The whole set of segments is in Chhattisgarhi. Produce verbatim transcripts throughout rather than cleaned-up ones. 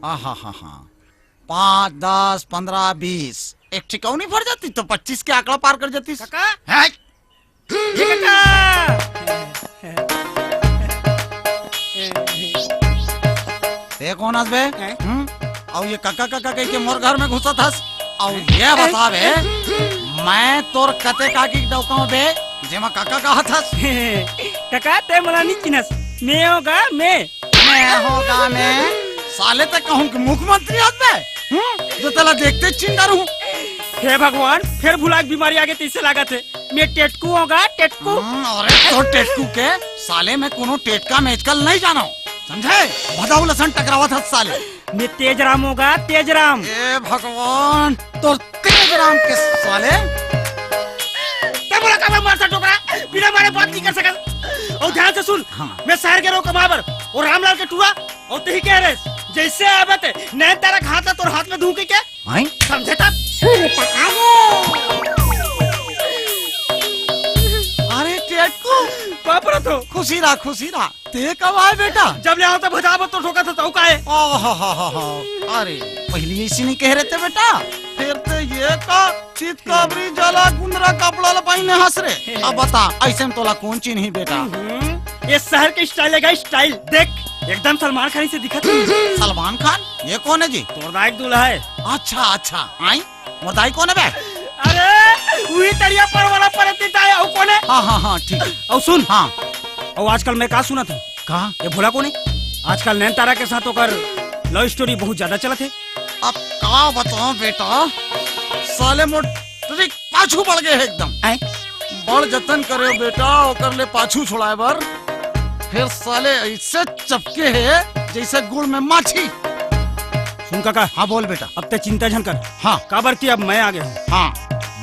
आहा हा हा। पाँच, दस, पन्द्रह, बीस, एक ठिकाऊ नहीं भर जाती तो पच्चीस के आंकड़ा पार कर जाती। काका? हैं? ये काका। ते कौन हस बे? हैं? हम्म? अउ ये काका काका कह के मोर घर में घुसत हस? अउ ये बता बे, मैं तोर कते काकी डौकाऊं बे, जेमा काका कहत हस? काका, ते मोला नहीं चिन्हस। मैं होगा मैं। मैं होगा मैं? साले ते कहूं कि मुख्यमंत्री हस बे? हम्म? जो तेला देखते चिन्ह रहूं। हे भगवान, फिर भुला के बीमारी आगे तैसे लागत है। मैं टेटकू होगा, टेटकू। हम्म, अरे तो टेटकू के साले, मैं कोनो टेटका मेचकल नहीं जानो, समझे? भदाऊ लसन टकरावत हस साले। मैं तेज राम होगा, तेज राम। ए भगवान, तो तेज राम के साले। ते मोला काबर मारथस डोकरा? बिना मारे बात नहीं कर सकत। अउ ध्यान से सुन, हाँ। मैं शहर गे रहेंव कमाए बर, अउ रामलाल के टूरा, अउ तेही कह रहे, जैसे आबे ते नैन तारा के हाथ ला तोर हाथ में धूं के। आय? समझे तब? अरे टेटकू, बाप रे तो। खुशी रहा, खुशी रहा। ते कब आए बेटा? जब ले आएंव तब भजा मत तो ठोकत हस, अउ का हे? ओहो हो हो हो। अरे, पहली ऐसी नहीं कह रहे थे बेटा। फिर ते ये का चितकबरी जला गुंदरा कपड़ा ला पहिने हस रे। अब बता, ऐसे में तोला कौन चिन्ही बेटा? हम्म, ये शहर के style हे गा, style। देख, एकदम सलमान खान से दिखत हे। सलमान खान? ये कौन हे जी? तोर दाई के दूल्हा हे। अच्छा, अच्छा। आई? मोर दाई कौन हे बे? अरे, वही तरिया पर वाला परती दाई, अउ कौन हे? हाँ, हाँ, हाँ, ठीक हे। अउ सुन। हाँ। अउ आजकल मैं का सुनत हूँ? का? ये भोला कौन हे? आजकल नैन तारा के साथ ओकर love story बहुत ज्यादा चलत हे। अब का बताओं बेटा, साले मोर trick पाछू पड़ गे हे एकदम। आय? बड़ जतन करेंव बेटा, ओकर ले पाछू छुड़ाए बर। फिर साले ऐसे चपके हे, जैसे गुड़ में माछी। सुन काका। हाँ, बोल बेटा। अब ते चिंता झन कर। हाँ। काबर कि अब मैं आ गे हूँ। हाँ।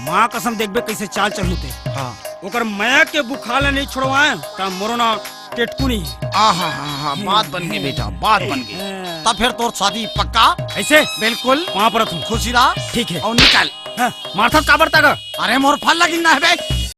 माँ कसम, देखबे कैसे चाल चलहूँ ते। हाँ। ओकर मया के बुखार ला नहीं छुड़वाए, त मोरो ना टेटकू नहीं। आहा, हा, हा, बात बन गे बेटा, बात बन गे। हाँ। तब फिर तोर शादी पक्का? ऐसे? बिल्कुल। वहाँ पर रहूँ। खुशी रहा। ठीक हे। अउ निकल। हाँ, मारथस काबर तक? अरे मोर फल लगिन ना हे बे।